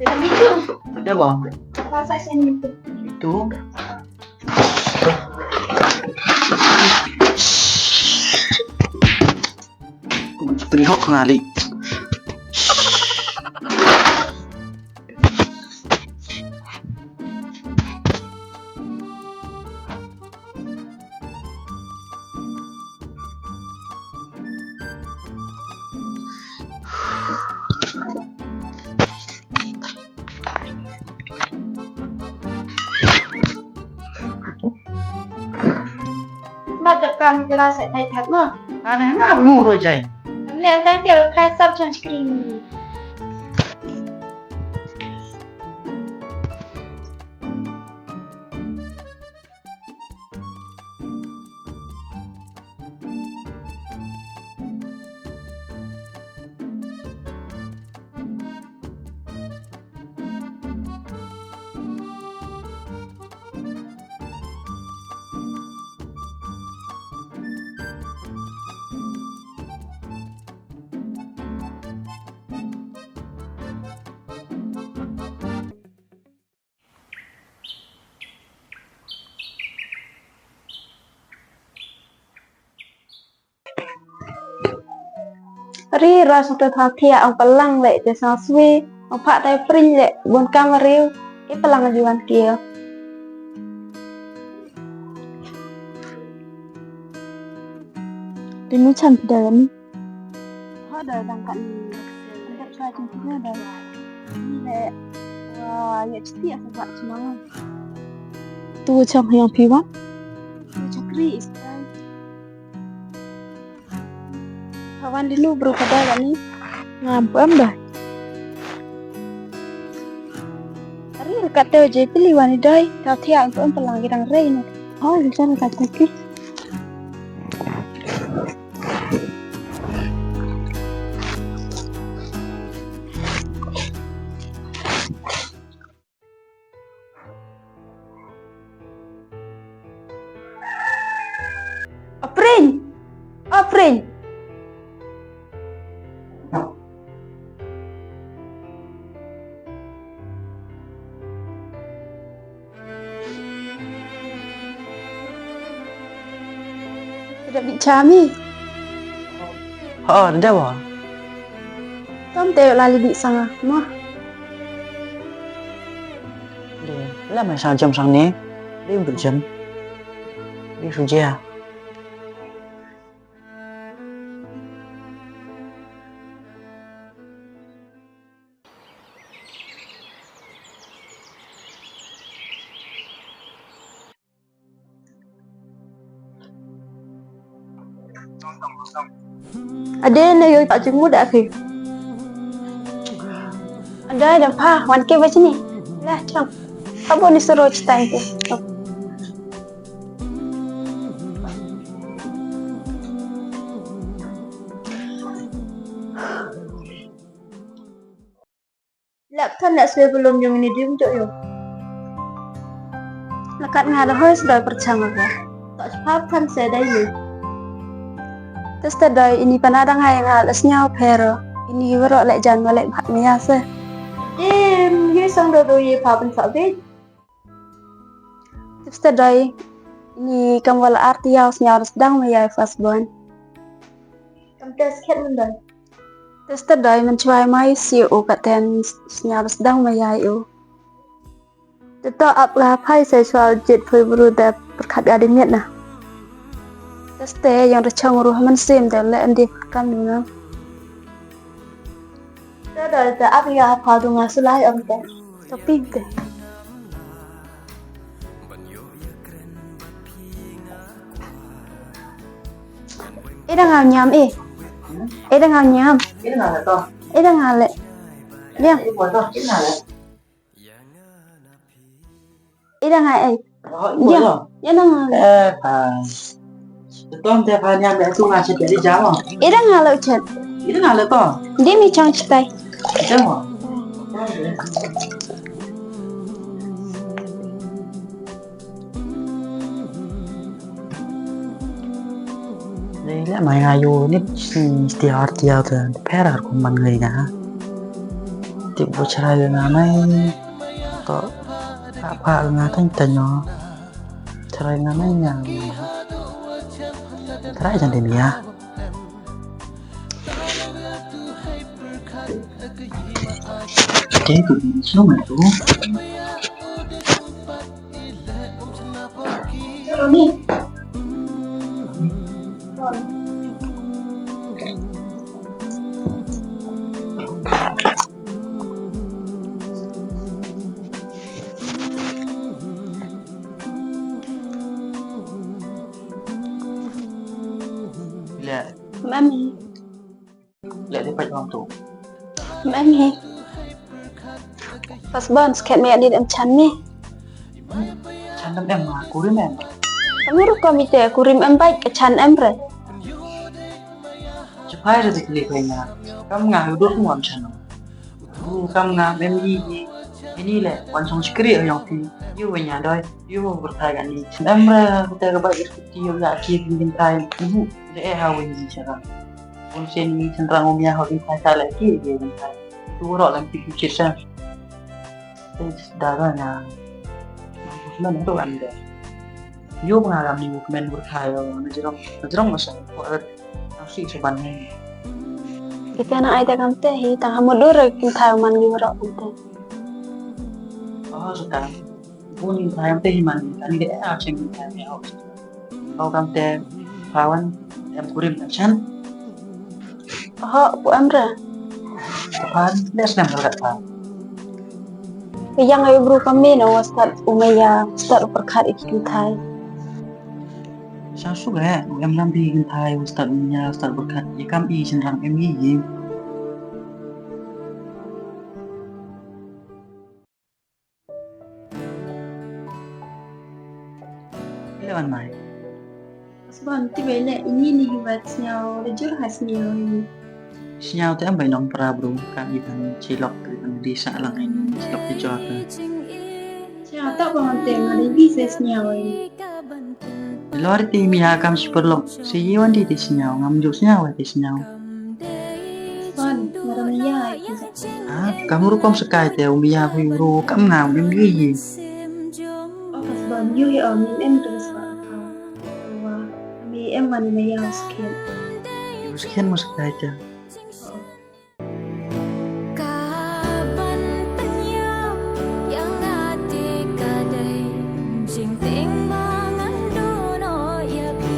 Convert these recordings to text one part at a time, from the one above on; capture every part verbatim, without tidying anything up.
Ada ba? Itu. Pynhok ngali. Mat da kam kira sa thai thak mo. Ane na mu ro jai. Ne ta tiar khai sap chang screen. Ri ra sa te tha thiah ong palang le te sa swi, ong pha te pring le bun kam riu, i palang jiwan kio. Ti nu chan phi da ni. Ho da dang kan ni. Dap ka chin phi da. Ni le, wa, ya chiti asa ba chna. Tu chang yang phi wa. Tu chakri istai. Kawan di nu bru kada kani. Ngam pem da. Ari kata je pili wani dai. Ka thia pem pelang ki dang rei ni. Oh, di sana kata ki. Apring! Apring! Tidak bicara mi. Oh, tidak, Bang. Tom te lali di sanga, mo. Di, la mai sang jam sang ni. Di untuk jam. Di suji ya. Ade na yo ta jingmut da phi. Ade da pha, wan ke ba chini. Lah, chong. Kabo ni soro chitai te. Lap than na swe belum yung ini dium jok yung. Lakat nga da hoi sdoi perchang aga. Tak chpap than se dai ni. Teste doi ini pana dang hai nga le sñiaw phero. Ini wero le jan wa le bhak mia se. Em, ye sang do do ye pha pen sa bit. Teste doi ini kam wala arti yaw sñiaw sdang me yai first born. Kam test khet mun doi. Teste doi man chwai mai si u katen sñiaw sdang mai yai u. Te to ap ga phai se chwal jit phui bru de perkhat ga di miet na. Teste yang rechang ru man sim de le andi kam ni na. Te doi te ap ya pha du nga sulai om te. To pin te. Ida nga ñiam e. Ida nga ñiam. Ida nga le to. Ida nga le. Diam. Ida nga to. Ida nga le. Ida nga e. Oh, ida. Diam. Ida nga le. Eh, pa. Tom te pa ñiam le tu nga se jadi jamo. Ida nga le uchet. Ida nga le to. Di mi chang chitai. Jamo. Dei le mai nga yu ni, sti ar tia te pherar kum man ngai nga. Tip bu chrai nga nai. To. Apa nga tang tanyo. Chrai nga nai nga. Chrai jan din ya. Oke, tu sino nga tu. Mami. Leh dei pait ong tu. Mami. Pas ban skhet me ya ni em chan ni. Chan em em ma, kurim em. Kamu rukom ite, kurim em bait ka chan em re. Chipai re dik ni pai nga. Kam nga hu dur mu am chan. Hu kam nga em yi yi. Ini le, wan song chikri yong ti. Yu wen ya doi, yu bertai ka ni. Em re, kute ka bait ki ti yu ya ki kin tai. Hu, de eh ha wen yi chara. Bun sien ni chynrang um ya hok in thai thai leh ki, ki in thai. Tu roh lang ki ki chit sa. Te da da nya. Men tu kan de. Yo nga ram ni men bur thai yo, na jirong, na jirong masa. Ko er, na si sa ban ni. Kita na ai ta kam te hi, tang hamu dur kin thai man ni roh kam te. Oh, sa ta. Bun in thai kam te hi man, ani de a cheng in thai ni hok. Hok kam te, pawan, em kurim em chan. Ho, pu em re. Pawan, des nem kat pa. Yang ai bru kami na wa start u maya, start u perkhat i kin thai. Sa su re, u em ram bi kin thai, u start u maya, start perkhat, i kam i chynrang em i i. Lewan mai. Asban, ti bai le, ini ni hi wat sniaw, le jur ha sniaw ini. Sniaw te am bai nong pra bru, kam i ban chilok, i ban di sa lang ini, chilok di jor. Sniaw tak ba ngan te, ngan di se sniaw ini. Lor ti mi ha kam si perlok, si iwan di di sniaw, ngam juk sniaw, di sniaw. Asban, ngaram ya, itu. Ah, kam rukom sekai te, um ya, hui ru, kam ngam, em ye ye. Oh, Asban, yu ya, um, em tu sa. Wa, mi em man na ya skin. Yu skin mo sekai te. Ka ban pynïap ïa nga te ka dei jingtieng ba ngan duh noh ïa phi.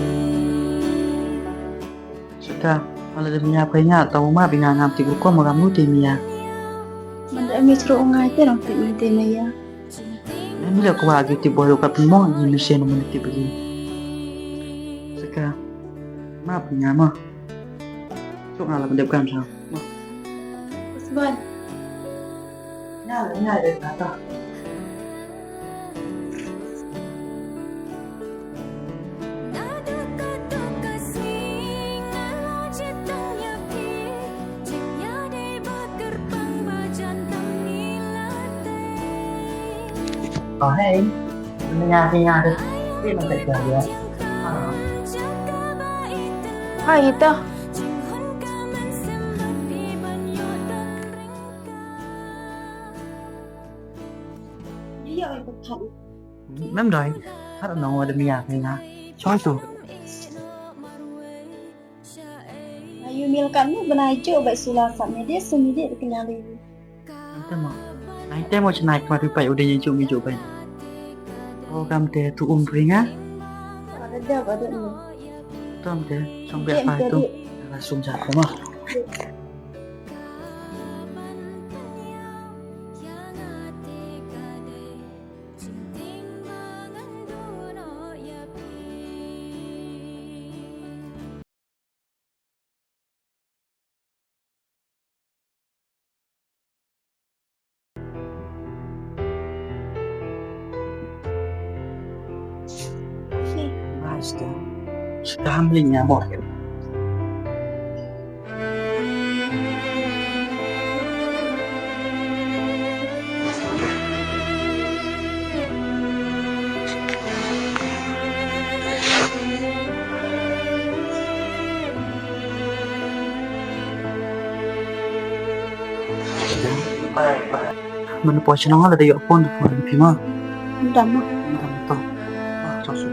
Sika, ma lada pynïap ka ïa nga, tang u map ïa nga ngam tip rukom ma kam nu te mia. Manda em ïa chro u ngai te dang tip ngai te mia. Em ïa kwah ki tip boi rukom pynmong ïa ki nu sien u manda tip ïa ki. Sika, map ïa nga ma. Suk nga la pyndep kam sa. Sban. Nga la nga de kata. Oh, hey. Nga, nga, nga. Di man ka dia. Ah. Hai, ito. Mem doi, har nong wa da mia kena. Choi tu. Ayu mil kan ni bnai jo bai sula sa mede su mede de kena le. Ante mo. Ante mo chnai kma ri pai ude ye jo mi jo bai. O kam te tu um ringa. Ada da ba de ni. Tom te, song be pai tu. Ada sum ja ko mo. Basta. Ska hamling nya mo. Man poi chnong lada yoh phone, phone phi ma. Dam ma. Dam to. Ah, to su